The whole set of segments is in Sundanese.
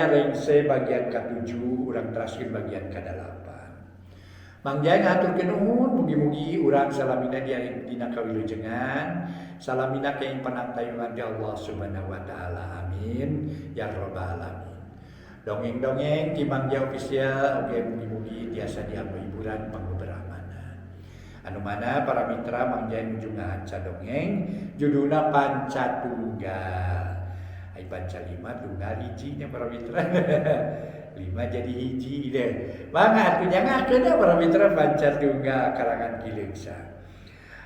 Jaya rengse bagian ka-7 urang teraskeun bagian ka-8. Mang Jaya ngahaturkeun nuhun mugi-mugi urang salamina dina kawilujengan, salamina kenging panangtayungan ti Allah Subhanahu wa taala. Amin ya rabbal alamin. Dongeng-dongeng ti Mang Jaya official oge mugi-mugi tiasa dianggo hiburan pangbeberamanan. Anu mana para mitra Mang Jaya nuju ngahanca dongeng judulna Panca Tunggal. Ai panca lima tunggal hiji nya para mitra. Lima jadi hiji deh. Mangga atuh nyangakeun para mitra Panca Tunggal karangan Ki Leungsa.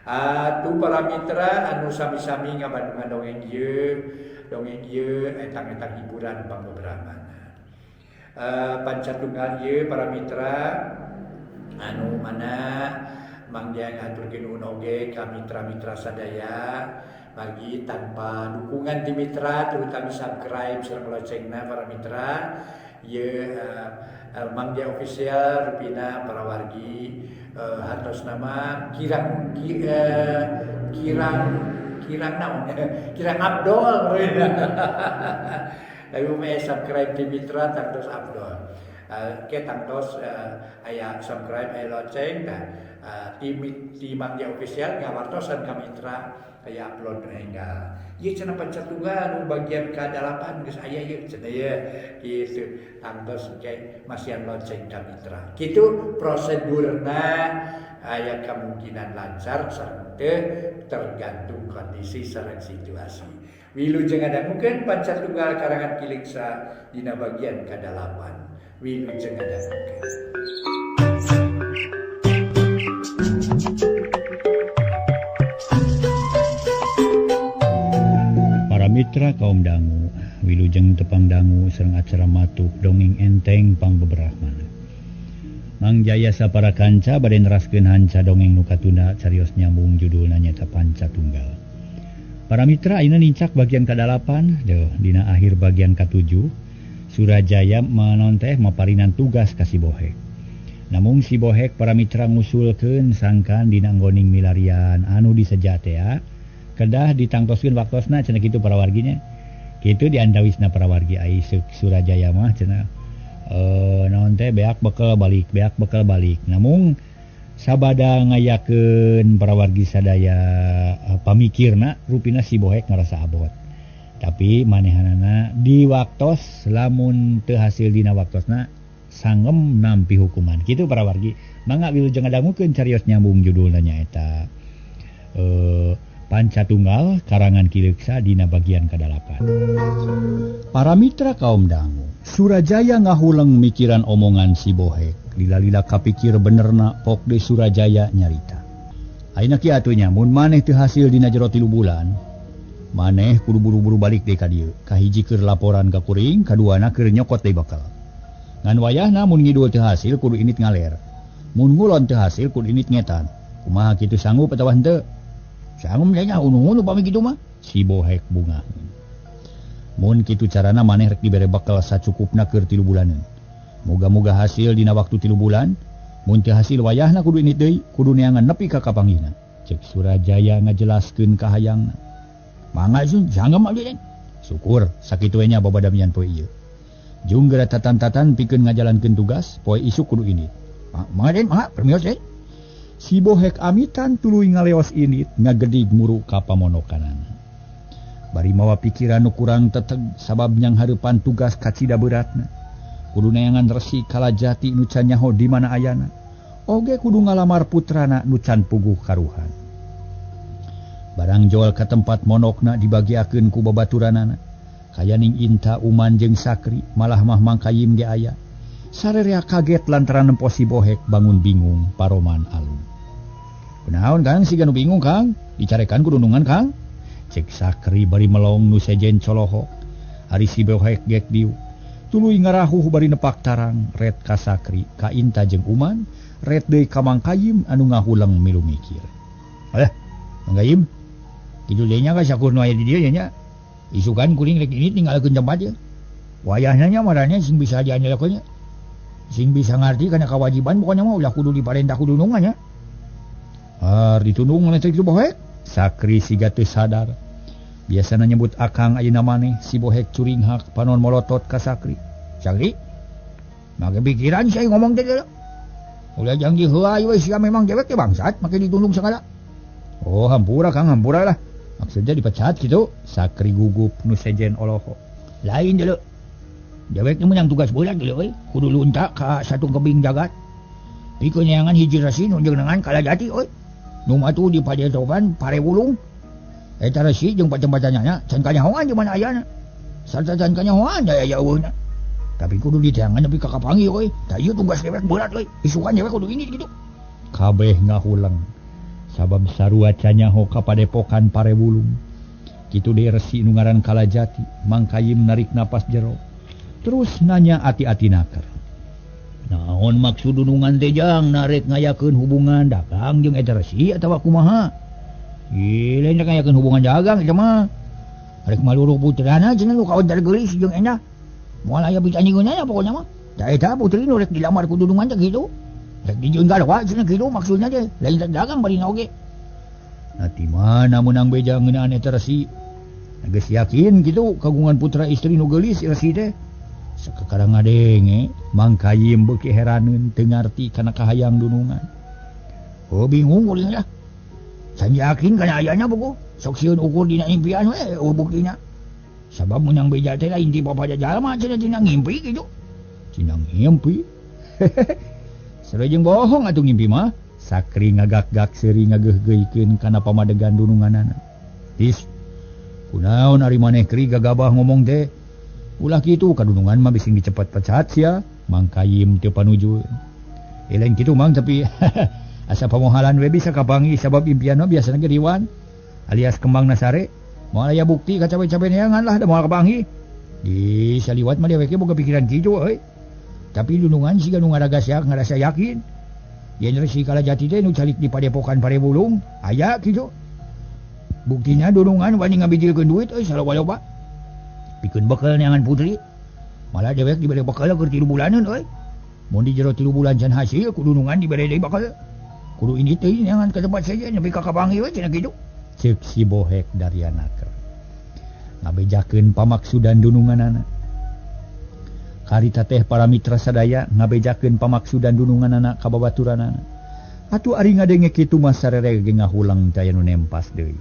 Atuh para mitra anu sami-sami ngabandungan dongeng ieu etang-etang hiburan pangbeberamanan. Panca Tunggal ieu para mitra anu mana Mang Jaya ngahaturkeun nuhun oge ka mitra-mitra sadaya margi tanpa dukungan ti mitra terutama subscribe sareng loncengna para mitra ieu Mang Jaya official rupina para wargi hartos nama kirang kirang kirang naon kirang abdol tapi meh subscribe ti mitra tangtos abdol ke tangtos aya subscribe aya lonceng tah ti Mang Jaya official ngawartosan ka mitra aya upload enggal ieu cenah Panca Tunggal nu bagian ka-8 geus aya ieu cenah ieu kitu tangtos ke masihan lonceng ka mitra kitu prosedurna aya kemungkinan lancar sareng teu tergantung kondisi sareng situasi. Wilujeng ngadangukeun Panca Tunggal karangan Ki Leungsa dina bagian ka-8. Wilujeng ngadangukeun. Para mitra kaum dangu, wilujeng tepang dangu sareng acara matuk dongeng enteng pangbeberahmana. Mang Jaya sapara kanca bade neraskeun hanca dongeng nu katunda carios nyambung judulna nyaeta Panca Tunggal. Para mitra ayeuna nincak bagian ka-8 deuh dina akhir bagian ka-7 Surajaya manonteh maparinan tugas ka si Bohek. Namung si Bohek para mitra ngusulkeun sangkan dina nggoning milarian anu diseja tea kedah ditangtoskeun waktosna cenah kitu para warginya. Kitu diandawisna para wargi ai Surajaya mah cenah naon teh beak bekel balik beak bekel balik. Namung sabada ngayakeun para wargi sadaya pamikirna rupina si Bohek ngarasa abot. Tapi manehanana di waktos lamun teu hasil dina waktosna sangem nampi hukuman. Kitu para wargi. Mangga wilujeng ngadangukeun carios nyambung judulna nyaeta Panca Tunggal karangan Ki Leungsa dina bagian ka-8. Para mitra kaum dangu, Surajaya ngahuleng mikiran omongan si Bohek. Lila-lila kapikir benerna pok deui Surajaya nyarita. Ayeuna kieu atuh nya mun maneh teu hasil dina jero 3 bulan, maneh kudu buru-buru balik deui ka dieu. Kahiji keur laporan ka kuring, kaduana keur nyokot deui bakal. Ngan wayahna mun ngidul teu hasil kudu init ngaler. Mun ngulon teu hasil kudu init ngetan. Kumaha kitu sanggup atawa henteu? Sanggup nya unu-unu pami kitu mah. Si Bohek bungah. Mun kitu carana maneh rek dibere bekal sacukupna keur 3 bulaneun. Moga-moga hasil dina waktu 3 bulan. Mun teu hasil wayahna kudu init deui, kudu neangan nepi ka kapanggihna. Cek Surajaya ngajelaskeun ka hayangna. Mangga sun, sanggup abdi teh. Syukur sakitu we nya babadamian poe ieu. Jung geura tatan-tatan pikeun ngajalankeun tugas, poe isuk kudu init. Mangga den, mangga permios teh. Si Bohek amitan tuluy ngaleos init ngagedig muru ka pamonokanana. Bari mawa pikiran nu kurang teteg sabab nyanghareupan tugas kacida beratna. Kudu neangan resi Kalajati nu can nyaho di mana ayana. Oge kudu ngalamar putrana nu can puguh karuhan. Barang jual ka tempat monokna dibagiakeun ku babaturanana. Kayaning Inta, Uman jeung Sakri malah mah Mangkayim ge aya. Sarerea kaget lantaran nempo si Bohek bangun bingung paroman alun. Kunaon Kang siga nu bingung Kang? Dicarekan ku dundungan Kang? Cek Sakri bari melong nu sejen colohok. Ari si Bohek gek dieu. Tuluy ngarahuh bari nepak tarang ret ka Sakri, ka Inta jeung Uman, ret deui ka Mangkayim anu ngahuleng milu mikir. Alah, Mangkayim. Kitu deui nya ka sakur nu aya di dieu nya. Isukan kuring rek ini tinggalkeun tempat ieu. Wayahna nya marane sing bisa diandalkeun nya. Sing bisa ngarti kana kewajiban pokona mah ulah kudu diparentah ku dunungan nya. Ar ditundung teh kitu Bohek. Sakri siga teu sadar. Biasana nyebut akang ayeuna maneh si Bohek curinghak panon molotot ka Sakri. Cangri make pikiran saya ngomong teh deuleu. Ulah janji heula we sia memang dewek teh bangsat make ditundung sagala. Oh hampura Kang, hampura lah. Maksudnya dipecat gitu. Sakri gugup nu sejen oloho. Lain deuleu. Dewek teh meunang tugas berat deuleu euy, kudu lunta ka satu kebing jagat. Pikeun neangan hiji resi nu jenengan Kalajati euy. Nu matu di Padepokan Parewulung. Eta resi jeung patembatanana can kanyahoan di mana ayana. Sarta can kanyahoan da aya eueuhna. Tapi kudu diteangan nepi ka kapanggih euy. Tah ieu tugas dewek berat euy. Isukan dewek kudu ini gitu. Kabeh ngahuleng. Sabab sarua canyaho ka Padepokan Parewulung. Kitu deui resi nu ngaran Kalajati, Mang Kayim narik napas jero. Terus nanya ati-ati naker. Naon maksud dunungan teh jang narek ngayakeun hubungan dagang jeung eta resi atawa kumaha? Ih, lain ngayakeun hubungan dagang eta mah. Rek maluruh putrana cenah nu kaontar geulis jeung endah. Moal aya bitandingeunana pokona mah. Da eta putri nu rek dilamar ku dunungan teh kitu. Rek dijieun garwa cenah kitu maksudna teh. Lain rek dagang barina oge. Nah ti mana meunang beja ngeunaan eta resi? Geus yakin kitu kagungan putra istri nu geulis resi teh. Sakakara ngadenge Mang Kayim beuki heraneun teu ngarti kana kahayang dunungan. Oh bingung kuring lah. Can yakin kana ayana buku. Sok sieun ukur dina impian we eueuh buktina. Sabab meunang beja teh lain ti papada jalma cenah tina ngimpi kitu. Tina ngimpi? Sarua jeung bohong atuh ngimpi mah. Sakri ngagak-gak seuri ngageugeuikeun kana pamadegan dununganana. Is kunaon ari maneh kri gagabah ngomong teh? Ulah kitu kadunungan mah bising dicepat pecat sia. Mang Kayim teu panuju. Lain kitu Mang tapi asa pamohalan we bisa kapanggih sabab impian mah biasana ge riwan alias kembang nasare. Moal aya bukti ka cabe-cabe neangan lah da moal kapanggih. Di saliwat mah dewek ge boga pikiran kitu euy. Tapi dunungan siga nu ngarasa ngarasa yakin. Yen Resi Kalajati teh nu calik di Padepokan Parewulung aya kitu. Buktina dunungan wani ngabijilkeun duit euy saloba-loba. Pikeun bekel neangan putri. Malah dewek dibere bekel keur 3 bulaneun euy. Mun di jero 3 bulan can hasil ku dunungan dibere deui bekel. Kudu ini teh neangan ka tempat sejen nepi ka kapanggih we cenah kitu. Ceuk si Bohek Daryanaker. Ngabejakeun pamaksudan dununganana. Karita teh para mitra sadaya ngabejakeun pamaksudan dununganana ka babaturanana. Atuh ari ngadenge kitu mah sarere ge ngahuleng teh aya nu nempas deui.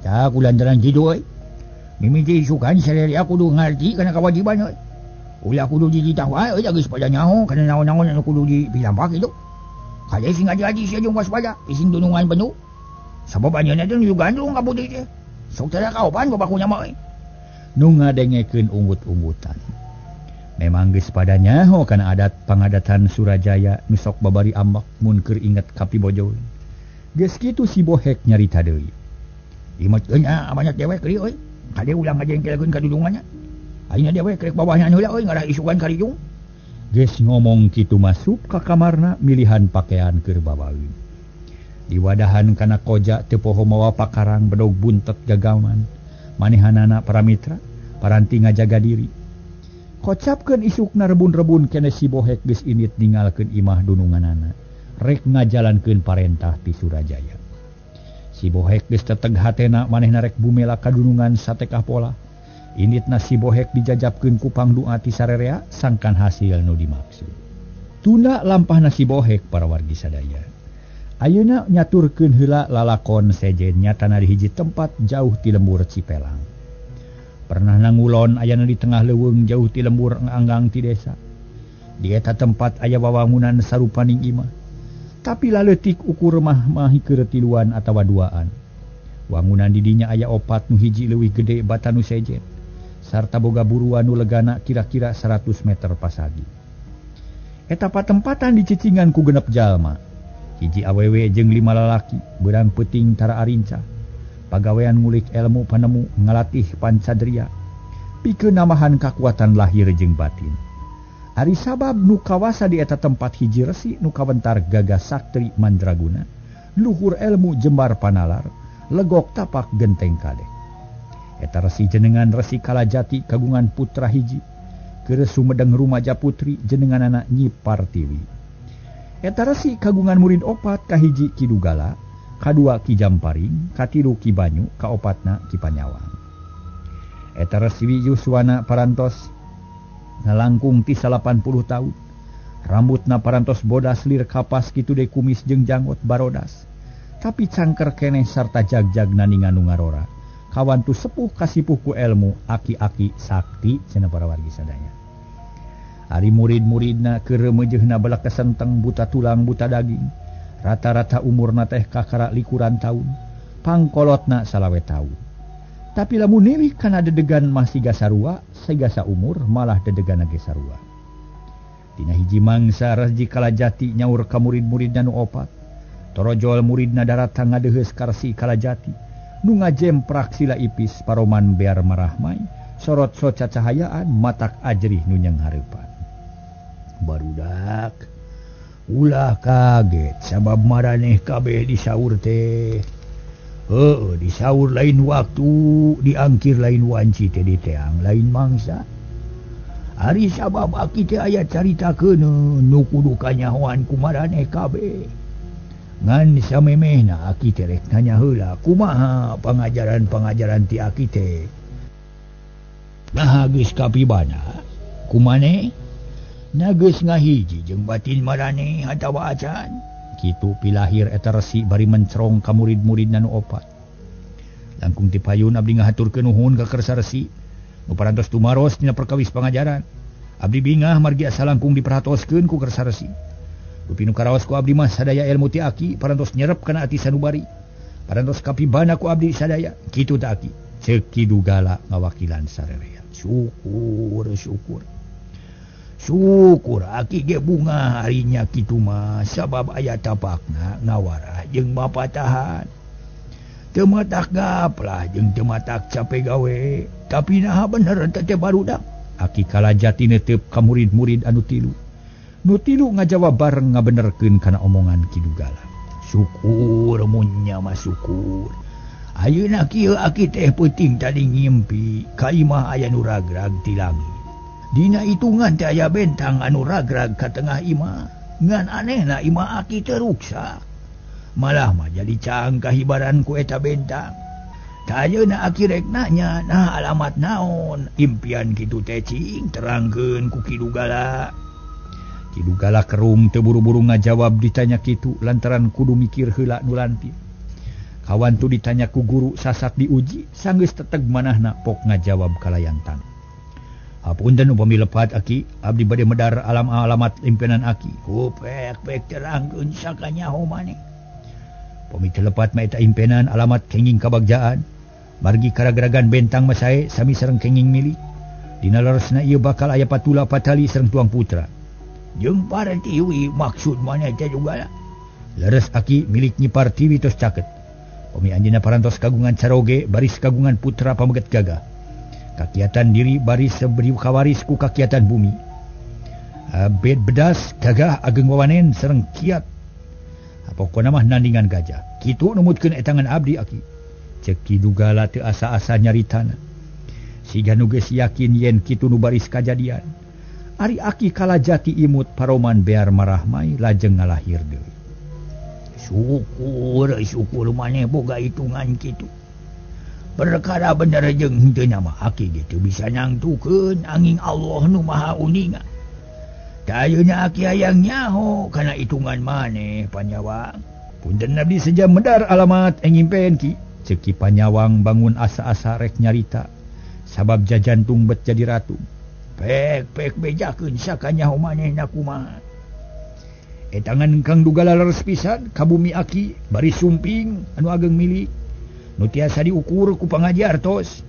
Tah kulantaran kitu euy. Mimiti isukan sarere kudu ngarti kana kewajiban euy. Ulah kudu dititah wae euy geus pada nyaho kana naon-naon anu kudu dipilampak kitu. Kade sing ngaji-aji sia jeung waspada ising dunungan penuh. Sabab anjeunna teh nu gandrung ka putri teh. Sok teh kaopan babakunya mah euy. Nu ngadengekeun unggut-unggutan. Memang geus pada nyaho kana adat pangadatan Surajaya nu sok babari ambak mun keur inget ka pibojoeun. Geus kitu si Bohek nyarita deui. Imetkeun amanat dewek deui euy. Kade ulah ngajengkelkeun ka dudungannya. Ayeuna dewek rek bawahna heula euy ngarah isukan ka rijung. Geus ngomong kitu masuk ka kamarna milihan pakaian keur babaeun. Diwadahan kana koja teu poho mawa pakarang bedog buntet gagaman. Manehanana para mitra paranti ngajaga diri. Kocapkeun isukna rebun-rebun kene si Bohek geus init ninggalkeun imah dununganana. Rek ngajalankeun parentah ti Surajaya. Si Bohek geus teteg hatena manehna rek bumela ka dunungan satekah pola. Initna si Bohek dijajabkeun ku pangdua ti sarerea sangkan hasil nu dimaksud. Tunda lampahna si Bohek para wargi sadaya. Ayeuna nyaturkeun heula lalakon sejen nyatana di hiji tempat jauh ti lembur Cipelang. Pernah nangulon ayana di tengah leuweung jauh ti lembur anggang ti desa. Di eta tempat aya wawangunan sarupaning imah. Tapi laleutik ukur mah mah tiluan atawa duaan. Wangunan di dinya aya opat nu hiji leuwih gede bata nu sejen. Sarta boga buruan nu legana kira-kira 100 meter pasagi. Eta patempatan dicicingan ku genep jalma. Hiji awewe jeung 5 lalaki beurang peuting tara arincah. Pagawean ngulik ilmu panemu ngalatih pancadria. Pikeun namahan kakuatan lahir jeung batin. Ari sabab nu kawasa di eta tempat hiji resi nu kawentar gagah saktri mandraguna, luhur ilmu jembar panalar, legok tapak genteng kadek. Eta resi jenengan Resi Kalajati kagungan putra hiji, keur sumedeng rumaja putri jenenganana Nyi Partiwi. Eta resi kagungan murid opat, kahiji Ki Dugala, kadua Ki Jamparing, katilu Ki Banyu, kaopatna Ki Panyawang. Eta resi Yuswana parantos ngalangkung ti 80 tahun. Rambutna parantos bodas lir kapas kitu deui kumis jeung janggot barodas. Tapi cangker keneh sarta jagjag naninga nu ngarora. Kawantu sepuh kasipuh ku elmu aki-aki sakti cenah para wargi sadaya. Ari murid-muridna keur remeujeuhna balak kesenteng buta tulang buta daging. Rata-rata umurna teh kakara likuran taun. Pangkolotna salawe taun. Tapi lamun nilik kana dedegan mah siga sarua, siga saumur malah dedegan ge sarua. Dina hiji mangsa Resi Kalajati nyaur ka murid-muridna nu opat. Torojol muridna daratang ngadeheus ka Resi Kalajati. Nu ngajemprak sila ipis paroman bear marahmai, sorot soca cahayaan matak ajrih nu nyanghareupan. Barudak ulah kaget sabab maraneh kabeh disaur teh. Heueuh disaur lain waktu, diangkir lain wanci teh diteang lain mangsa. Ari sabab aki teh aya caritakeun nu kudu kanyahoan ku maraneh kabeh. Ngan samemehna aki teh rek nanya heula kumaha pangajaran-pangajaran ti aki teh. Nah geus kapibana kumaneh? Na geus ngahiji jeung batin maraneh atawa acan. Kitu pilahir eta resi bari mencerong ka murid-muridna nu opat. Langkung ti payun abdi ngahaturkeun nuhun ka kersa resi. Nu parantos tumaros dina perkawis pangajaran. Abdi bingah margi asa langkung diperhatoskeun ku kersa resi. Dupi nu karaos ku abdi mah sadaya ilmu ti aki parantos nyerep kana ati sanubari. Parantos kapibana ku abdi sadaya. Kitu ta aki. Ceuk Ki Dugala ngawakilan sarerea. Syukur syukur. Syukur aki ge bunga harinya kitu mah sabab aya tapakna ngawarah jeung mapatahan. Teu matak gaplah jeung teu matak cape gawe, tapi naha bener teh barudak. Aki Kalajati netep ka murid-murid anu tilu. Nu tilu ngajawab bareng ngabenerkeun kana omongan Ki Dugala. Syukur mun nya mah syukur. Ayeuna kieu aki teh peuting tadi ngimpi ka imah aya nu ragrag ti langit. Dina hitungan teh aya bentang anu ragrag ka tengah imah. Ngan anehna imah aki teu ruksak. Malah mah jadi cang kahibaran ku eta bentang. Ayeuna aki rek nanya nah alamat naon impian kitu teh cing terangkeun ku Ki Dugala. Ki Dugala kerum teu buru-buru ngajawab ditanya kitu lantaran kudu mikir heula nu lantir. Kawantu ditanya ku guru sasat diuji sanggeus teteg manahna pok ngajawab kalayantan. Hapunten upami lepat aki, abdi bade medar alam alamat impianan aki. Hupek pek terangkeun sakanyaho maneh. Pami teu lepat mah eta impianan alamat kenging kabagjaan. Margi karagragan bentang mah sae sami sareng kenging milik. Dina leresna ieu bakal aya patula patali sareng tuang putra. Jeung Partiwi maksud maneh teh Dugala. Leres aki milik Nyi Partiwi tos caket. Pami anjeunna parantos kagungan caroge baris kagungan putra pameget gagah. Kakiatan diri baris seberi kawaris ku kakiatan bumi. Bed bedas gagah ageng wawanen sareng kiat. Pokona mah nandingan gajah. Kitu numutkeun etangan abdi aki. Ceuk Ki Dugala teu asa-asa nyaritana. Siga nu geus yakin yen kitu nu baris kajadian. Ari aki Kalajati imut paroman bear marahmai lajeng ngalahir deui. Syukur syukur maneh boga hitungan kitu. Perkara bener jeung henteu mah aki ge teu bisa nangtukeun angin Allah nu Maha Uninga. Ayeuna aki hayang nyaho kana hitungan maneh Panyawang. Punten abdi seja medar alamat engimpen ki. Ceuk Ki Panyawang bangun asa-asa rek nyarita sabab jajantung bet jadi ratu. Pek pek bejakeun sakanyaho manehna kumaha. Etangan Kang Dugala leres pisan ka bumi aki bari sumping anu ageng milik. Nu tiasa diukur ku pangaji artos.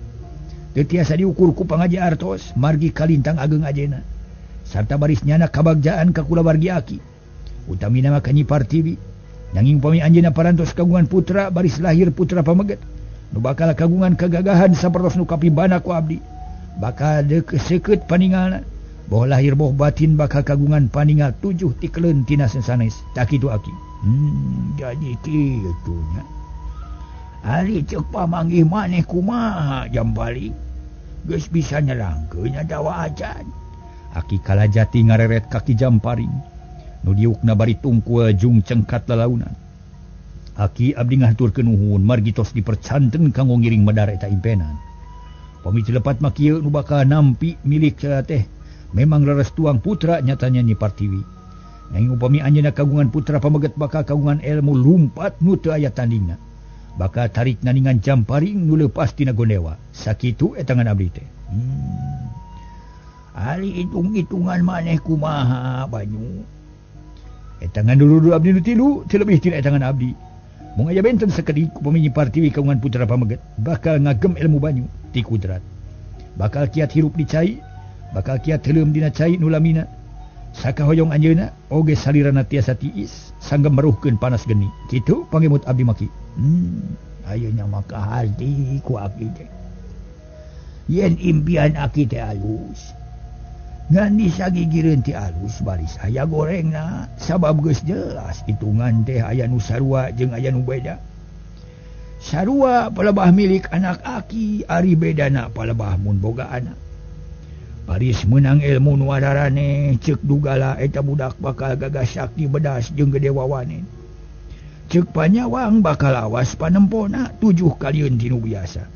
Teu tiasa diukur ku pangaji artos margi kalintang ageng ajena. Sarta baris nyana kabagjaan ka kulawargi aki. Utamina mah ka Nyi Partiwi. Nanging pami anjeunna parantos kagungan putra baris lahir putra pameget. Nu bakal kagungan kagagahan sapertos nu kapibana ku abdi. Bakal deuk seukeut paningalna. Boh lahir boh batin bakal kagungan paningal 7 tikeleun tina sanes. Tak kitu aki. Jadi kitu nya. Ari ceuk pamanggih maneh kumaha jam balik. Geus bisa nerangkeun atawa acan. Aki Kalajati ngareret ka Ki Jamparing. Nu diukna bari tungkul jung cengkat lalaunan. Aki abdi ngahaturkeun nuhun margi tos dipercanten kanggo ngiring medar eta impenan. Pami teu lepat mah kieu nu bakal nampi milik teh Memang leres tuang putra nyatanya Nyi Partiwi. Nanging upami anjeunna kagungan putra pameget bakal kagungan ilmu lumpat nu teu aya tandingna. Bakal tarik naningan jamparing nu leupas tina gondewa. Sakitu etangan abdi teh. Ari hitung-hitungan maneh kumaha Banyu? Etangan dulu abdi nu tilu, teu leuwih tina etangan abdi. Mung aya benten sakedik upami Nyi Partiwi kagungan putra pameget bakal ngagem ilmu banyu ti kudrat. Bakal kiat hirup di cai, bakal kiat teuleum dina cai nu lamina. Sakahoyong anjeunna oge salirana tiasa tiis sanggem meruhkeun panas geni. Kitu pangemut abdi maki. Ayeuna maka harti ku aki teh. Yen impian aki teh alus. Ngan disagigireun ti alus baris aya gorengna sabab geus jelas hitungan teh aya nu sarua jeung aya nu beda. Sarua palebah milik anak aki, ari bedana palebah mun boga anak. Baris menang ilmu nu ararane ceuk dugala eta budak bakal gagah sakti bedas jeung gede wawanen. Ceuk panyawang bakal awas panempona 7 kalieun tinu biasa.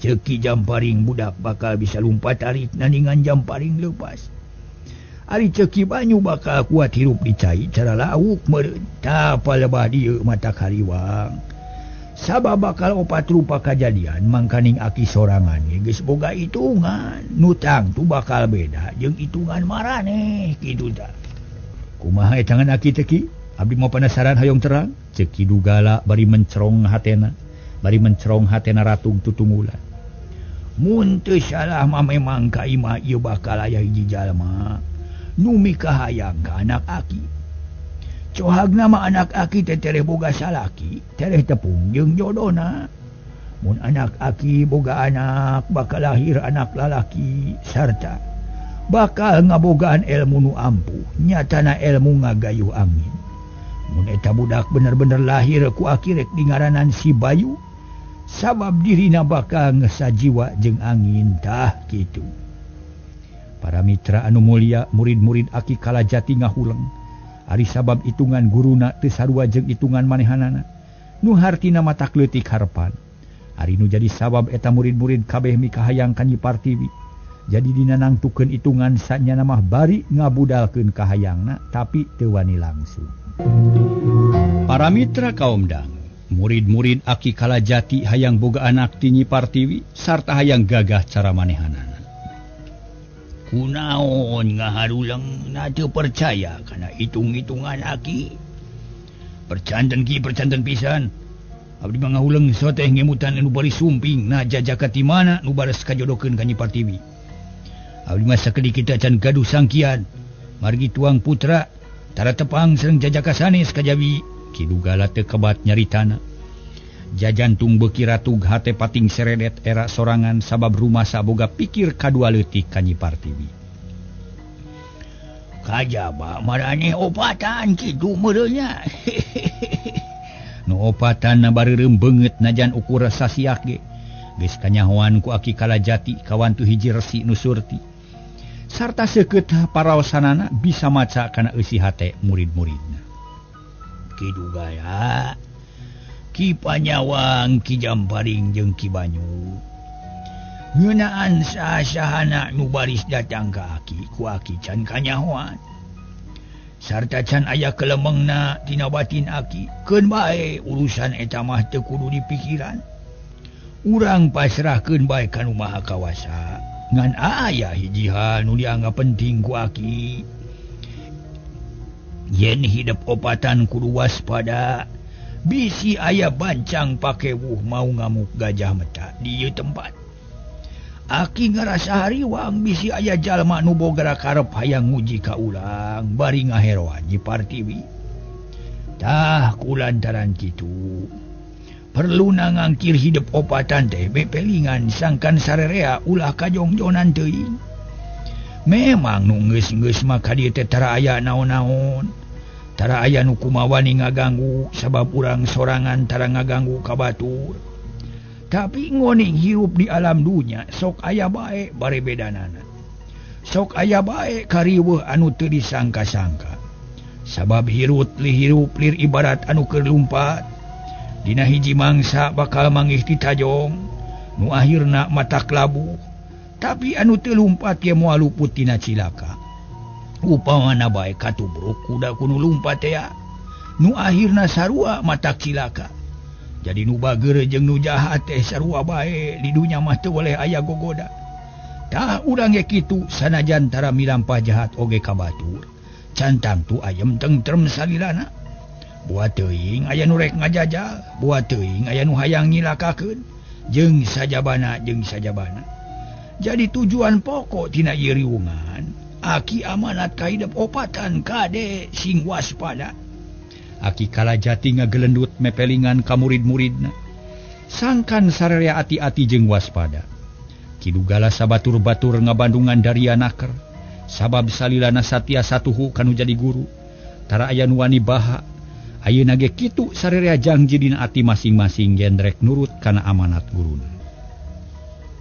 Ceuk Ki Jamparing budak bakal bisa lumpat tarik naningan jamparing leupas. Ari ceuk Ki Banyu bakal kuat hirup di cai cara lauk meureun. Tah palebah dieu mata kariwang. Sabab bakal opat rupa kajadian mangkaning aki sorangan geus boga hitungan nutang tu bakal beda jeung hitungan maraneh kitu tah. Kumaha etangan aki teh Ki? Abdi mau penasaran hayong terang. Ceuk Ki Dugala bari mencerong hatena, bari mencerong hatena ratung tutunggulan. Mun teu salah mah memang ka imah ieu bakal aya hiji jalma nu mikahayang ka anak aki. Cohagna mah anak aki teh tereh boga salaki, tereh tepung jeung jodona. Mun anak aki boga anak bakal lahir anak lalaki sarta bakal ngabogaan ilmu nu ampuh, nyatana ilmu ngagayuh angin. Mun eta budak bener-bener lahir ku aki rek dingaranan si Bayu, sabab dirina bakal ngesajiwa jeung angin tah kitu. Para mitra anu mulia, murid-murid aki Kalajati ngahuleng. Ari sabab hitungan guruna teu sarua jeung hitungan manehanana nu hartina matak leutik harepan. Ari nu jadi sabab eta murid-murid kabeh mikahayang ka Nyi Partiwi. Jadi dina nangtukeun hitungan sanyana mah bari ngabudalkeun kahayangna tapi teu wani langsung. Para mitra kaum dang, murid-murid aki Kalajati hayang boga anak ti Nyi Partiwi sarta hayang gagah cara manehanana. Kunaon ngaharuleng na teu percaya kana hitung-hitungan aki. Percanten ki percanten pisan. Abdi mah ngahuleng soteh ngemutan anu bari sumping na jajaka ti mana nu bares kajodokeun ka Nyi Partiwi. Abdi mah sakedik kita can gaduh sangkian. Margi tuang putra tara tepang sareng jajaka sanes kajawi. Ki Dugala teu kebat nyaritana. Jajantung beuki ratug hate pating seredet era sorangan sabab rumasa boga pikir kadua leutik ka Nyi Partiwi. Kajaba maraneh opatan kitu meureunnya. Nu opatan na bareureum beungeut najan ukur sasiak ge. Geus kanyahoan ku aki Kalajati kawantu hiji resi nu surti. Sarta seukeut paraosanana bisa maca kana eusi hate murid-muridna. Ki Dugala, Ki Panyawang, Ki Jamparing jeung Ki Banyu ngeunaan sahana nu baris datang ka aki ku aki can kanyahoan sarta can aya kelemengna tina batin aki. Keun bae urusan eta mah teu kudu dipikiran, urang pasrahkeun bae ka nu Maha Kawasa. Ngan aya hiji hal nu dianggap penting ku aki, yen hidep opatan kudu waspada. Bisi aya bancang pakewuh mau ngamuk gajah meta di ieu tempat. Aki ngarasa hariwang bisi aya jalma nu boga karep hayang nguji ka urang bari ngaheroan Nyi Partiwi. Tah kulantaran kitu perluna ngangkir hidep opatan teh bepelingan sangkan sarerea ulah kajongjonan teuing. Memang nu geus-geus mah ka dieu teh tara aya naon-naon. Tara aya nu kumawani ngaganggu sabab urang sorangan tara ngaganggu ka batur. Tapi ngoning hirup di alam dunya sok aya bae bare bedanana. Sok aya bae kariweuh anu teu disangka-sangka. Sabab hirut li hirup lir ibarat anu keur lumpat. Dina hiji mangsa bakal manggih ti tajong nu akhirna matak labuh. Tapi anu teu lumpat ge moal luput tina cilaka. Upamana bae katubruk kuda ku nu lumpat teh nu akhirna sarua matak cilaka. Jadi nu bager jeung nu jahat teh sarua bae di dunya mah teu boleh aya gogoda. Tah urang ge kitu sanajan tara milampah jahat oge ka batur. Can tangtu ayem tentrem salilana. Buat teuing aya nu rek ngajajal, buat teuing aya nu hayang nyilakakeun jeung sajabana jeung sajabana. Jadi tujuan pokok tina ieu riwungan, aki amanat ka hidep opatan kade sing waspada. Aki Kalajati ngagelendut mepelingan ka murid-muridna. Sangkan sararea ati-ati jeung waspada. Kidugala sabatur-batur ngabandungan daria naker. Sabab salilana satia satuhu kanu jadi guru. Tara aya nu wani baha. Ayeuna ge kitu sararea jangji dina ati masing-masing yen rek nurut kana amanat guruna.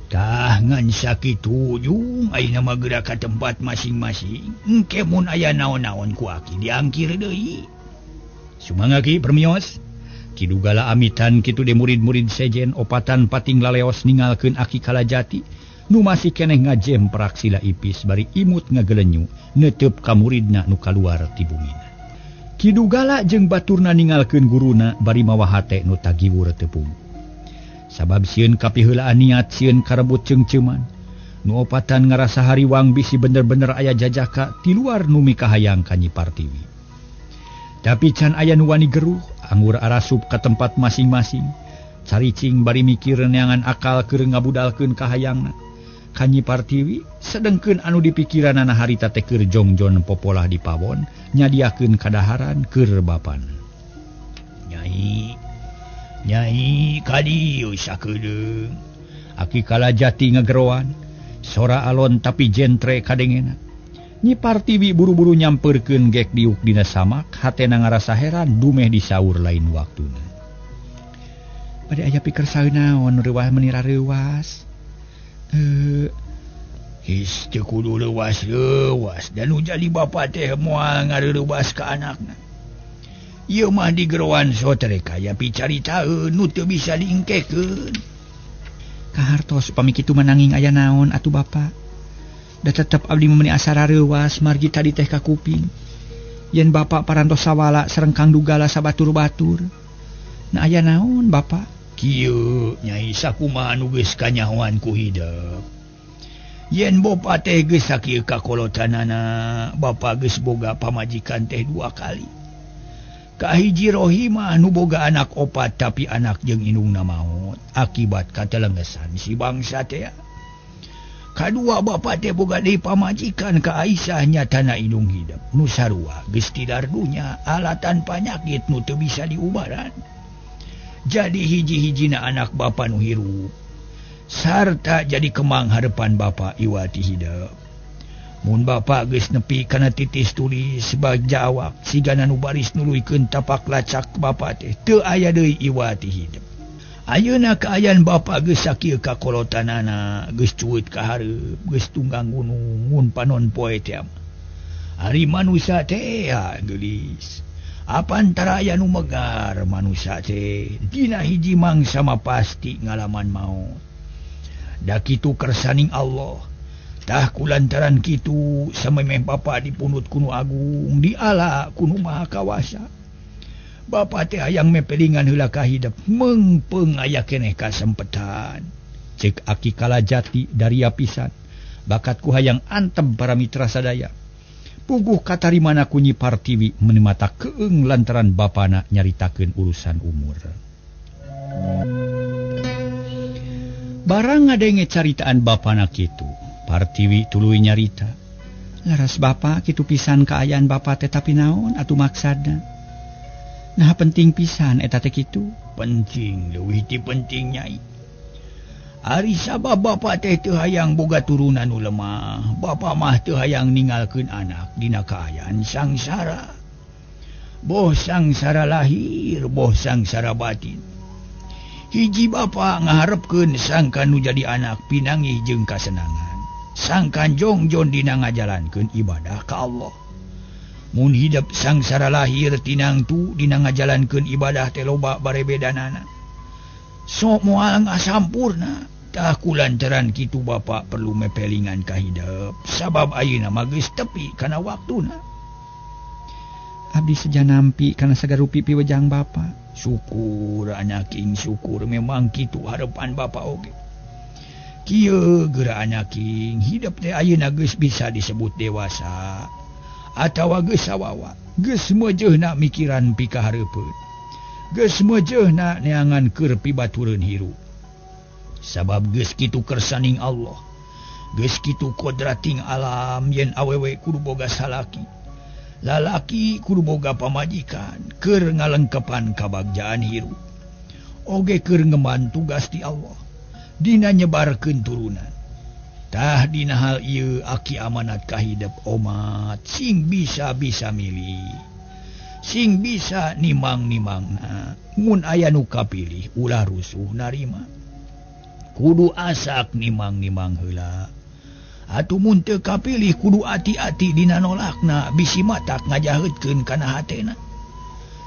Tah ngan sakitu jung ayeuna mah geura ka tempat masing-masing. Engke mun aya naon-naon ku aki diangkir deui. Sumangga ki permios. Kidugala amitan kitu de murid-murid sejen opatan pating laleos ningalkeun Aki Kalajati nu masih keneh ngajemprak sila ipis bari imut ngagelenyu netep ka muridna nu kaluar ti bumina. Kidugala jeung baturna ningalkeun guruna bari mawa hate nu tagiwur teu puguh. Sabab sieun kapiheulaan niat sieun karebut ceungceuman. Nu opatan ngarasa hariwang bisi bener-bener aya jajaka ti luar nu mikahayang ka Nyi Partiwi. Tapi can aya nu wani geruh, anggur arasup ka tempat masing-masing. Caricing bari mikir neangan akal keur ngabudalkeun kahayangna. Ka Nyi Partiwi sedengkeun anu dipikiranana harita teh keur jongjon popolah di pawon, nyadiakeun kadaharan keur bapana. Nyai, nyai ka dieu sakedeung. Aki Kalajati ngageroan, sora alon tapi jentre kadengena. Nyi Partiwi buru-buru nyamperkeun gek diuk dina samak, hatena ngarasa heran dumeh disaur lain waktuna. Bade aya pikersa naon reuah meni rareuwas. His teu kudu leuwas-leuwas dan nu jadi bapa teh moal ngareurewas ka anakna. Ieu mah digeroan sotre kaya picaritaeun nu teu bisa diengkekeun. Kahartos upami kitu mah nanging aya naon atuh bapa. Da tetep abdi mah meuni asa rareuwas margi tadi teh ka kuping. Yen bapa parantos sawala sareng Kang Dugala sabatur-batur. Nah aya naon bapa? Kieu nyai sakumaha nu geus kanyahoan ku hidep. Yen bapa teh geus sakieu kakolotanana, bapa geus boga pamajikan teh 2 kali. Kahiji Rohimah nu boga anak opat tapi anak jeung indungna maot akibat katelengesan si bangsa teh. Kadua bapa teh boga deui pamajikan ka Aisyah nyatana indung hidep nu sarua geus tidar dunya alatan panyakit nu teu bisa diubaran. Jadi hiji-hijina anak bapa nu hirup sarta jadi kemang harepan bapa iwati hidep. Mun bapa geus nepi kana titis tulis bagja awak sigana nu baris nuluykeun tapak lacak bapa teh teu aya deui iwati hidep. Ayeuna kaayaan bapa geus sakieu kakolotanana geus cueut ka hareup geus tunggang gunung mun panon poe teh. Ari manusia teh geulis. Apan tara aya nu megar manusia teh dina hiji mangsa mah pasti ngalaman maot. Da kitu kersaning Allah. Tah kulantaran kitu samemeh bapa dipunut ku nu agung diala ku nu maha kawasa. Bapa teh hayang mepelingan heula ka hidep meungpeung aya keneh kasempetan. Cek Aki Kalajati daria pisan. Bakatku hayang antem para mitra sadaya. Puguh katarimana ku Nyi Partiwi meuni mata keung lantaran bapana nyaritakeun urusan umur. Barang ngadenge caritaan bapana kitu, Partiwi tuluy nyarita. Laras bapa kitu pisan kaayaan bapa teh tapi naon atuh maksadna? Nah penting pisan eta teh kitu. Penting leuwih ti penting nyai. Ari sabab bapa teh teu hayang boga turunan nu lemah, bapa mah teu hayang ninggalkeun anak dina kaayaan sangsara. Boh sangsara lahir, boh sangsara batin. Hiji bapa ngaharepkeun sangkan nu jadi anak pinangih jeung kasenangan. Sangkan jongjon dina ngajalankeun ibadah ka Allah. Mun hidep sangsara lahir tinangtu dina ngajalankeun ibadah teh loba barebedanana. Sok moal ngasampurna. Tah kulantaran kitu bapak perlu mepelingan ka hidep sabab ayeuna mah geus tepi kana waktuna. Abdi seja nampi kana sagarupi piwejang bapak. Syukur anaking syukur memang kitu harapan bapak oge. Kieu geura anaking hidep teh ayeuna geus bisa disebut dewasa atawa geus sawawa, geus meujeuhna mikiran pikahareupeun, geus meujeuhna neangan keur pibatureun hirup. Sabab geus kitu kersaning Allah, geus kitu kodrating alam yen awewe kudu boga salaki, lalaki kudu boga pamajikan keur ngalengkepan kabagjaan hirup, oge keur ngemban tugas ti Allah dina nyebarkeun turunan. Tah dina hal ieu aki amanat ka hidep omat sing bisa-bisa milih, sing bisa nimang-nimangna. Mun aya nu kapilih ulah rusuh narima, kudu asak nimang-nimang heula. Atuh mun teu kapilih kudu ati-ati dina nolakna bisi matak ngajaheutkeun kana hatena.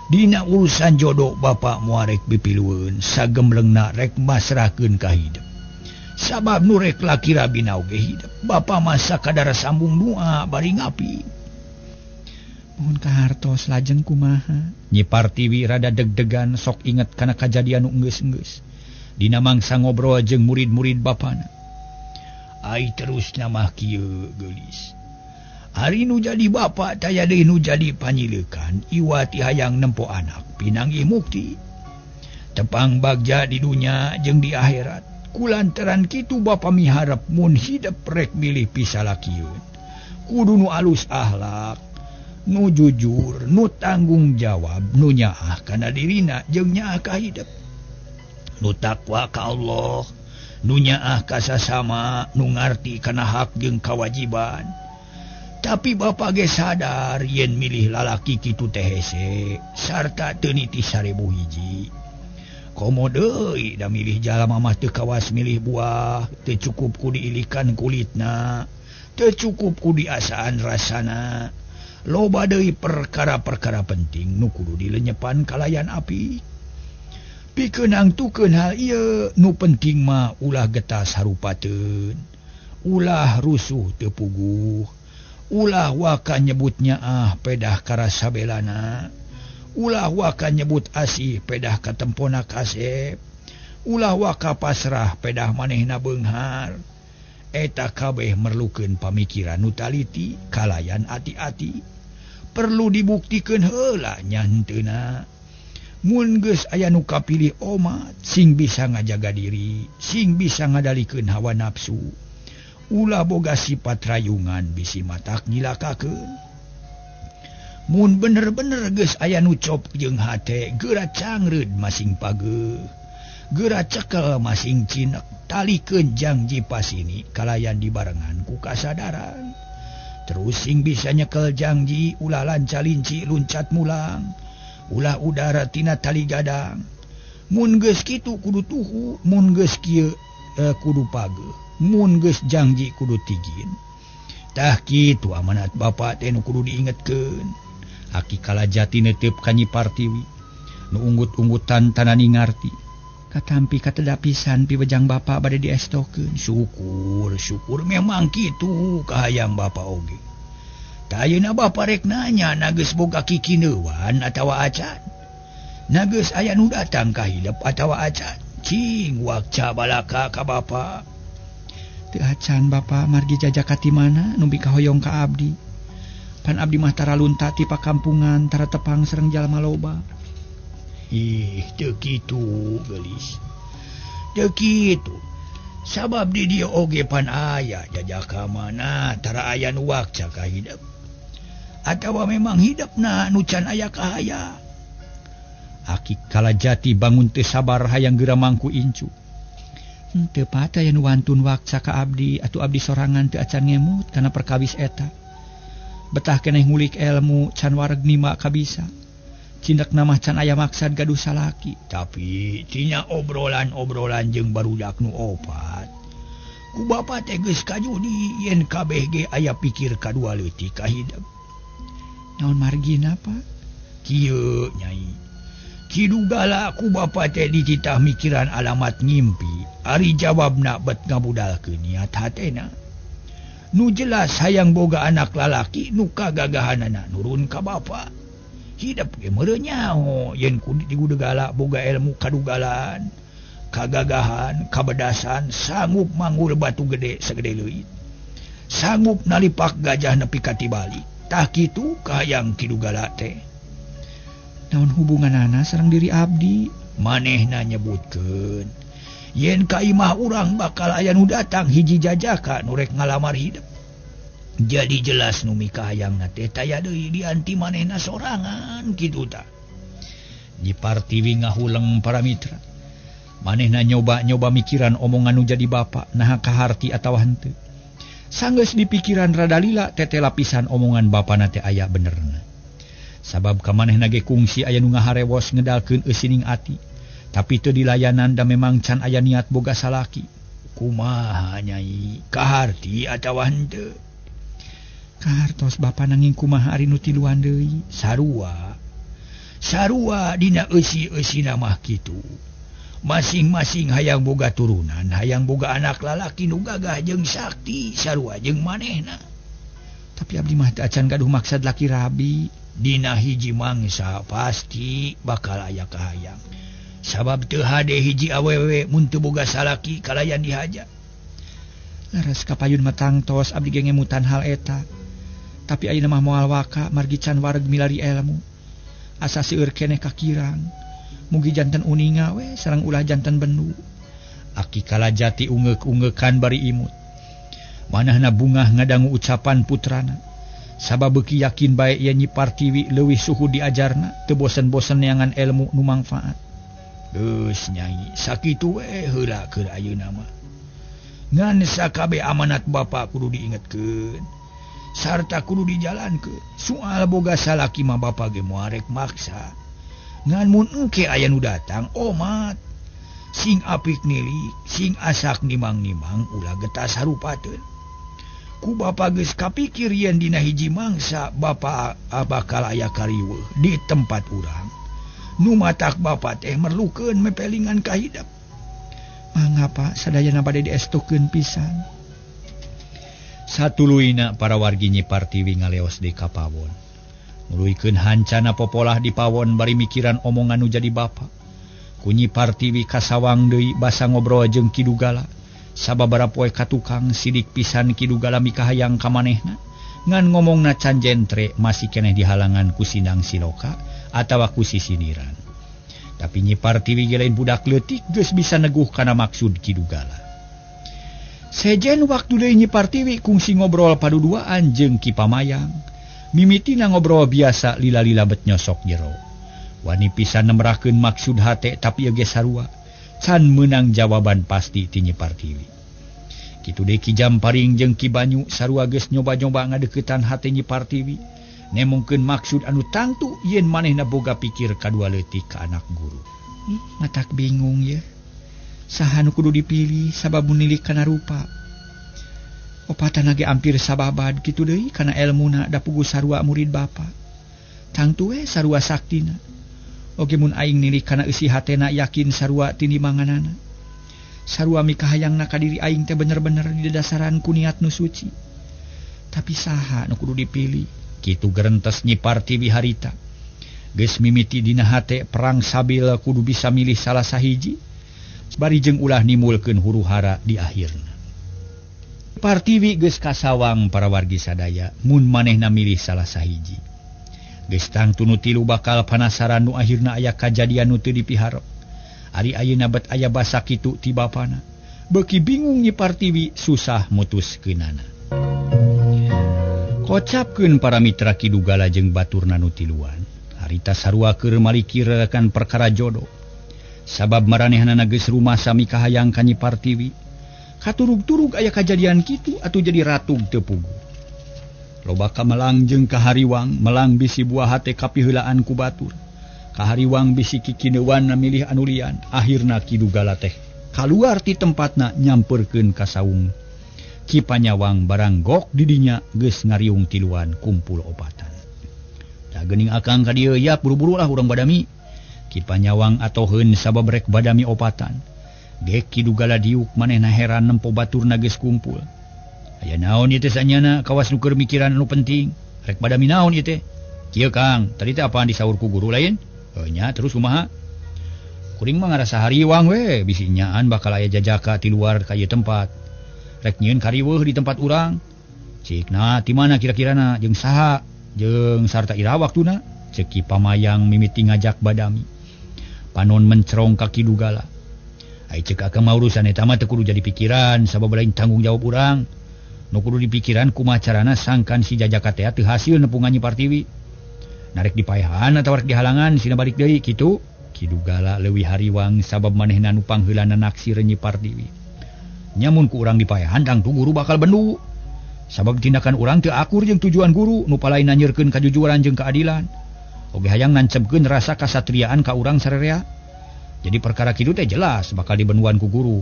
Dina urusan jodoh bapak moal rek pipilueun sagemlengna rek masrahkeun ka hidep. Sabab nu rek laki rabina oge hidep. Bapak mah sakadar sambung doa bari ngapi. Mohon kahartos lajeng kumaha? Nyi Partiwi rada deg-degan sok inget kana kajadian nu enggeus-enggeus. Dina mangsa ngobrol jeung murid-murid bapana. Ai terus mah kieu geulis. Ari nu jadi bapak taya deui nu jadi panyileukan iwati hayang nempo anak pinanggih mukti. Tepang bagja di dunya jeung di akhirat. Kulantaran kitu bapa miharep mun hidep rek milih pisalakieun. Kudu nu alus akhlak, nu jujur, nu tanggung jawab, nu nyaah kana dirina jeung nyaah ka hidep. Nu takwa ka Allah, nu nyaah ka sasama, nu ngarti kana hak jeung kawajiban. Tapi bapa ge sadar yen milih lalaki kitu teh hese sarta teu niti 1000 hiji. Komo deui da milih jalma mah teu kawas milih buah, teu cukup ku diilikan kulitna, teu cukup ku diasaan rasana. Loba deui perkara-perkara penting nu kudu dilenyepan kalayan api. Pikeun angtukeun hal ieu nu penting mah ulah getas harupateun, ulah rusuh teu puguh, ulah waka nyebut nyaah pedah karasa belana, ulah waka nyebut asih pedah katempona kasep, ulah waka pasrah pedah manehna beunghar. Eta kabeh merlukeun pamikiran nu taliti kalayan ati-ati, perlu dibuktikeun heula nya henteuna. Mun geus aya nu kapilih omat sing bisa ngajaga diri, sing bisa ngadalikeun hawa nafsu, ulah boga sifat rayungan bisi matak nyilakakeun. Mun bener-bener geus aya nu cop jeung hate, geura cangreud masing pageuh, geura cekel masing cinek, talikeun janji pasini kalayan dibarengan ku kasadaran. Terus sing bisa nyekel janji ulah lanca-linci luncat mulang, ulah udara tina tali gadang. Mun geus kitu kudu tuhu, mun geus kieu kudu pageuh, mun geus janji kudu tigin. Tah kitu amanat bapak teh nu kudu diingetkeun. Aki Kalajati neuteup ka Nyi Partiwi nu unggut-unggutan tanani ngarti. Katampi kateda pisan piwejang bapak bade diestokeun. Syukur, syukur memang kitu kahayang bapak oge. Tah ayeuna bapak rek nanya na geus boga kikineuan atawa acan. Na geus aya nu datang ka hidep atawa acan. Cing wakca balaka ka bapak. Teu acan bapak margi jajaka ti mana nu bikahoyong ka abdi. Pan abdi mah tara lunta ti pakampungan tara tepang sareng jalma loba. Ih, teu kitu geulis. Teu kitu. Sabab di dieu oge pan aya jajaka mana tara aya nu wakca ka hidep. Atawa memang hidepna nu can aya kahaya. Aki Kalajati bangun teu sabar hayang geura mangku incu. Teu patah aya nu wantun wakca ka abdi atuh abdi sorangan teu acan ngemut kana perkawis eta. Betah keneh ngulik ilmu can wareg nima kabisa. Cindak nama can aya maksad gaduh salaki. Tapi tina obrolan-obrolan jeung barudak nu opat. Ku bapa teh geus kajudi yen kabeh ge aya pikir kadua leutik ka hidep. Naon margina, Pak? Kieu nyai. Ki Dugala ku bapa teh dititah mikiran alamat ngimpi ari jawabna bet ngabudalkeun niat hatena. Nu jelas hayang boga anak lalaki nu kagagahanana nurun ka bapa. Hidep ge meureun nyaho yen ku Dugala boga ilmu kadugalan, kagagahan, kabedasan, sanggup manggul batu gede sagede leuit. Sanggup nalipak gajah nepi ka tibalik. Tah kitu kahayang Ki Dugala teh. Naon hubunganana sareng diri abdi? Manehna nyebutkeun yen ka imah urang bakal aya nu datang hiji jajaka nu rek ngalamar hidep. Jadi jelas nu mikahayangna teh taya deui dianti manehna sorangan kitu tah. Nyi Partiwi ngahuleng para mitra. Manehna nyoba-nyoba mikiran omongan nu jadi bapa naha kaharti atawa henteu. Sanggeus dipikiran rada lila tete lapisan omongan bapana teh aya benerna. Sabab ka manehna ge kungsi aya nu ngaharewos ngedalkeun eusining ati. Tapi teu dilayanan da memang can aya niat boga salaki. Kumaha Nyai, kaharti atawa henteu? Kahartos bapa nanging kumaha ari nu tiluan deui? Sarua. Sarua dina eusi-eusina mah kitu. Masing-masing hayang boga turunan, hayang boga anak lalaki nu gagah jeung sakti, sarua jeung manehna. Tapi abdi mah teu acan gaduh maksad laki rabi. Dina hiji mangsa pasti bakal aya kahayang. Sabab teu hade hiji awewe mun teu boga salaki kalayan dihaja. Leres kapayun mah tangtos abdi ge ngemutan hal eta. Tapi ayeuna mah moal waka margi can wareg milari elmu. Asa seueur keneh kakirang. Mugi janten uninga we sareng ulah janten bendu. Aki Kalajati ungeuk-ungeukan bari imut. Manahna bungah ngadangu ucapan putrana. Sabab beuki yakin bae yen Nyi Partiwi leuwih suhu diajarna teu bosen-bosen neangan ilmu nu mangfaat. Geus Nyai, sakitu we heula keur ayeuna mah. Ngan sakabeh amanat bapa kudu diingetkeun sarta kudu dijalankeun. Soal boga salaki mah bapa ge moal rek maksa. Ngan mun engke aya nu datang omat. Sing apik nilik, sing asak nimang-nimang ulah getas harupateun. Ku bapa geus kapikir yen dina hiji mangsa bapa bakal aya kariweuh di tempat urang. Nu matak bapa teh merlukeun mepelingan ka hidep. Mangapa sadayana bade diestukeun pisan. Satuluyna para wargi Nyi Partiwi ngaleos di kapawon. Nuluykeun hancana popolah di pawon bari mikiran omongan nu jadi bapa. Ku Nyi Partiwi kasawang deui basa ngobrol jeung Ki Dugala. Sababaraha poe ka tukang sidik pisan Ki Dugala mikahayang ka manehna. Ngan ngomongna can jentre masih keneh dihalangan ku Sindang Siloka atawa ku sisindiran. Tapi Nyi Partiwi ge lain budak leutik geus bisa neguh kana maksud Ki Dugala. Sejen waktu deui Nyi Partiwi kungsi ngobrol paduduaan jeung Ki Pamayang. Mimitina ngobrol biasa lila-lila bet nyosok jero. Wani pisan nemrakeun maksud hate tapi ieu ge sarua. Can meunang jawaban pasti ti Nyi Partiwi. Kitu deui Ki Jamparing jeung Ki Banyu sarua geus nyoba-nyoba ngadeuketan hate Nyi Partiwi. Nemongkeun maksud anu tangtu yen manehna boga pikir kadua leutik ka anak guru. Matak bingung ye. Saha nu kudu dipilih sabab nilik kana rupa. Opatana ge ampir sababad kitu deui kana elmuna da puguh sarua murid bapa. Tangtu we sarua saktina. Oge mun aing nilik kana eusi hatena yakin sarua tinimanganana. Sarua mikahayangna ka diri aing teh bener-bener didasaran ku niat nu suci. Tapi saha nu kudu dipilih? Kitu gerentes Nyi Partiwi harita. Geus mimiti dina hate perang sabil kudu bisa milih salah sahiji. Bari jeung ulah nimulkeun huru-hara di akhirna. Partiwi geus kasawang para wargi sadaya mun manehna milih salah sahiji. Geus tangtu nu tilu bakal panasaran nu akhirna aya kajadian nu teu dipiharep. Ari ayeuna bet aya basa kitu ti bapana. Beuki bingung Nyi Partiwi susah mutuskeunana. Kocapkeun para mitra Ki Dugala jeung baturna nu tiluan. Harita sarua keur malikirakan perkara jodoh. Sabab maranehanana geus rumasa mikahayang ka Nyi Partiwi. Katurug-turug aya kajadian kitu atuh jadi ratug teu puguh. Loba kamelang jeung kahariwang, melang bisi buah hate kapiheulaan ku batur. Kahariwang bisi kikineuan milih anu lian, akhirna Ki Dugala teh kaluar ti tempatna nyamperkeun ka saung. Ki Panyawang barang gok didinya geus ngariung tiluan kumpul opatan. Da geuning akang ka dieu ya buru-buru lah urang badami. Ki Panyawang atoheun sabab rek badami opatan. Gek Ki Dugala diuk manehna heran nempo baturna geus kumpul. Aya naon ieu teh sanyana kawas nu keur mikiran anu penting. Rek badami naon ieu teh? Kieu Kang, tadi teh apaan disaur ku guru lain? Nya terus kumaha? Kuring mah ngarasa hariwang we, bisi nyaan bakal aya jajaka ti luar ka ieu tempat. Rek nyieun kariweuh di tempat urang. Cikna ti mana kira-kirana jeung saha jeung sarta ira waktuna? Ceuk Ki Pamayang mimiti ngajak badami. Panon mencerong ka Ki Dugala. Ai ceuk akang mah urusan eta mah teu kudu jadi pikiran sabab lain tanggung jawab urang. Nu kudu dipikiran kumaha carana sangkan si jajaka teh teu hasil nepungan Nyi Partiwi. Narek dipaehan atawa rek dihalangan sina balik deui kitu. Ki Dugala leuwih hariwang sabab manehna nu pangheulana naksir Nyi Partiwi. Nya mun ku urang dipaehan tangtu guru bakal bendu. Sabab tindakan urang teu akur jeung tujuan guru nu palain nanyieurkeun kajujuran jeung keadilan. Oge hayang nancebkeun rasa kasatriaan ka urang sarerea. Jadi perkara kitu teh jelas bakal dibenuan ku guru.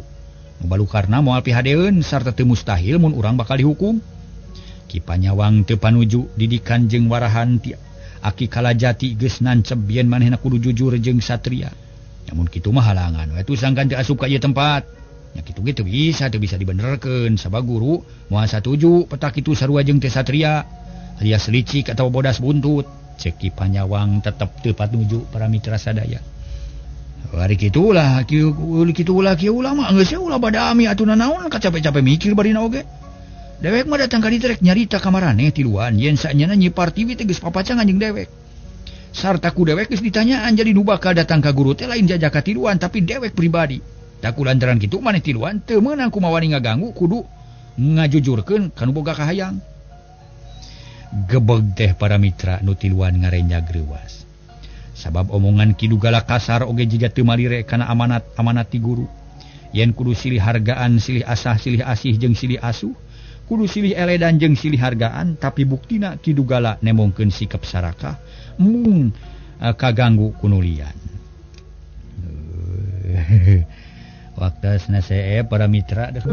Nu balukarna moal pihadeun sarta teu mustahil mun urang bakal dihukum. Ki Panyawang teu panuju didikan jeung warahan ti Aki Kalajati geus nanceb yen manehna kudu jujur jeung satria. Namun kitu mah halangan we atuh sangkan teu asup ka ieu tempat. Nya kitu ge teu bisa dibenerkeun sabab guru moal satuju petak kitu sarua jeung teh satria alias licik atawa bodas buntut. Ceuk Ki Panyawang tetep teu patuju para mitra sadaya. Hari kitulah kieu kitulah kieu ulah mah geus ulah badami atuh nanaon kacape-cape mikir barina oge. Dewek mah datang ka ditu rek nyarita ka maraneh tiluan yen sanyana Nyi Partiwi teh geus papacangan jeung dewek. Sarta ku dewek geus ditanyaan jadi nu bakal datang ka guru teh lain jajaka tiluan tapi dewek pribadi. Tak ku lantaran kitu maneh tiluan teu meunang kumaha wani ngaganggu kudu ngajujurkeun ka nu boga kahayang. Gebeg teh para mitra nu tiluan ngarenjag reuwas. Sabab omongan Ki Dugala kasar oge jiga teu malire kana amanat-amanat ti guru. Yen kudu silih hargaan, silih asah, silih asih jeung silih asuh, kudu silih eledan jeung silih hargaan, tapi buktina Ki Dugala nemongkeun sikap sarakah mung kaganggu kunulian. Waktasna see para mitra deh.